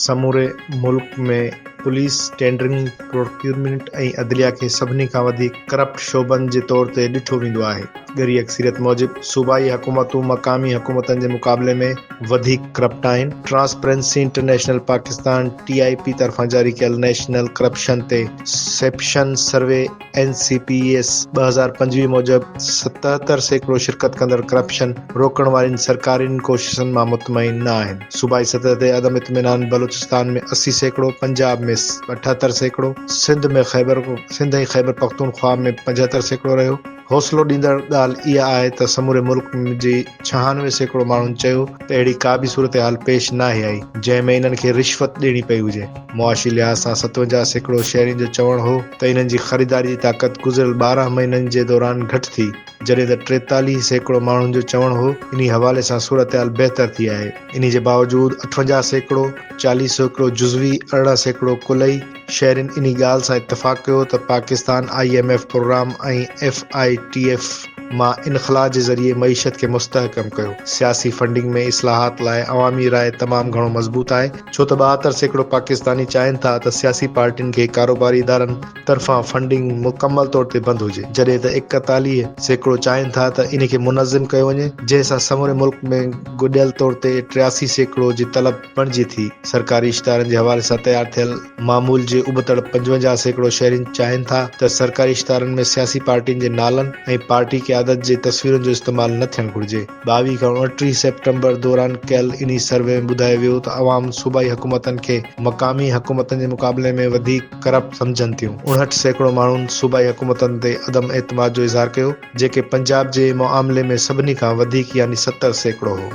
سموري ملڪ ۾ police, tendering, procurement ۽ عدليه کي سڀني کان وڌيڪ ڪرپٽ شعبن جي طور تي ڏٺو ويندو آهي. ڳري اڪثريت موجب صوبائي حڪومتون مقامي حڪومتن جي مقابلي ۾ وڌيڪ ڪرپٽ آهن. Transparency International Pakistan, T I P, طرفان جاري ڪيل نيشنل ڪرپشن تي سيپشن سروي، اين سي پي ايس، 2025 موجب 77% شرڪت ڪندڙ ڪرپشن روڪڻ وارين سرڪارين ڪوششن مان مطمئن نه آهن. صوبائي سطح تي عدم اطمينان بلوچستان ۾ 80%، پنجاب ۾ 78%، سنڌ ۾ خيبر سنڌ ۽ خيبر پختونخوا ۾ 75% رهيو. حوصلو ڏيندڙ ڳالهه اها آهي ته سموري ملڪ جي 96% ماڻهن چيو ته اهڙي ڪا به صورتحال پيش ناهي آئي جنهن ۾ انهن کي رشوت ڏيڻي پئي هجي. معاشي لحاظ سان 57% شهرين جو چوڻ هو ته انهن جي خريداري جي طاقت گذريل 12 مهينن جي دوران گهٽ ٿي جڏهن ته 43% ماڻهن جو چوڻ هو انهي حوالي سان صورتحال بهتر ٿي آهي. انهي جي باوجود 58%، 40% جزوي، 18% ڪلئي شهرين انهي ڳالهه سان اتفاق ڪيو ته Pakistan I M F programme ۽ F I T F مان انخلا جي ذريعي معيشت کي مستحڪم ڪيو. سياسي فنڊنگ ۾ اصلاحات لاء عوامي راء تمام گهڻو مضبوط آهي ڇو ته 72% پاڪستاني چاهين ٿا ته سياسي پارٽين کي ڪاروباري ادارن طرفان فنڊنگ مڪمل طور تي بند هجي جڏهن ته 41% چاهين ٿا ته انهي کي منظم ڪيو وڃي جنهن سان سموري ملڪ ۾ گڏيل طور تي 83% جي طلب بڻجي ٿي. سرڪاري اشتهارن جي حوالي سان تيار ٿيل معمول جي ابتڙ 55% شهرين چاهين ٿا ته سرڪاري اشتهارن ۾ سياسي پارٽين جي نالن ۽ پارٽي قيادت جي تصويرن جو استعمال نه ٿيڻ گهرجي. 22 کان 29 سيپٽمبر دوران ڪيل انهي سروي ۾ ٻڌايو ويو ته عوام صوبائي حڪومتن کي مقامي حڪومتن جي مقابلي ۾ وڌيڪ ڪرپٽ سمجهن ٿيون. 59% ماڻهن صوبائي حڪومتن تي عدم اعتماد جو اظهار ڪيو، جيڪي پنجاب جي معاملي ۾ سڀني کان وڌيڪ يعني 70% هو.